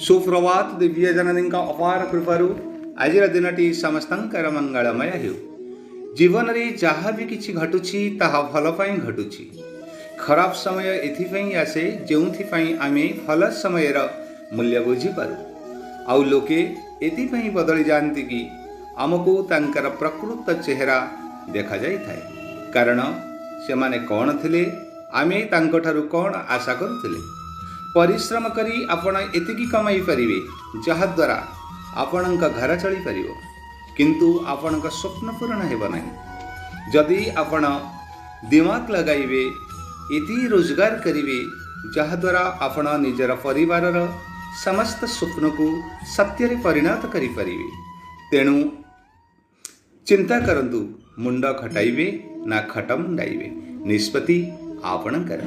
ସୁପ୍ରଭାତ। ଦିବ୍ୟ ଜନନୀଙ୍କ ଅପାର କୃପାରୁ ଆଜିର ଦିନଟି ସମସ୍ତଙ୍କର ମଙ୍ଗଳମୟ ହେଉ। ଜୀବନରେ ଯାହା ବି କିଛି ଘଟୁଛି, ତାହା ଭଲ ପାଇଁ ଘଟୁଛି। ଖରାପ ସମୟ ଏଥିପାଇଁ ଆସେ, ଯେଉଁଥିପାଇଁ ଆମେ ଭଲ ସମୟର ମୂଲ୍ୟ ବୁଝିପାରୁ। ଆଉ ଲୋକେ ଏଥିପାଇଁ ବଦଳି ଯାଆନ୍ତି କି ଆମକୁ ତାଙ୍କର ପ୍ରକୃତ ଚେହେରା ଦେଖାଯାଇଥାଏ। କାରଣ ସେମାନେ କ'ଣ ଥିଲେ, ଆମେ ତାଙ୍କଠାରୁ କ'ଣ ଆଶା କରୁଥିଲେ। ପରିଶ୍ରମ କରି ଆପଣ ଏତିକି କମାଇ ପାରିବେ, ଯାହାଦ୍ୱାରା ଆପଣଙ୍କ ଘର ଚଳିପାରିବ, କିନ୍ତୁ ଆପଣଙ୍କ ସ୍ୱପ୍ନ ପୂରଣ ହେବ ନାହିଁ। ଯଦି ଆପଣ ଦିମାଗ ଲଗାଇବେ, ଏତିକି ରୋଜଗାର କରିବେ, ଯାହାଦ୍ୱାରା ଆପଣ ନିଜର ପରିବାରର ସମସ୍ତ ସ୍ୱପ୍ନକୁ ସତ୍ୟରେ ପରିଣତ କରିପାରିବେ। ତେଣୁ ଚିନ୍ତା କରନ୍ତୁ, ମୁଣ୍ଡ ଖଟାଇବେ ନା ଖଟ ମୁଣ୍ଡାଇବେ? ନିଷ୍ପତ୍ତି ଆପଣଙ୍କର।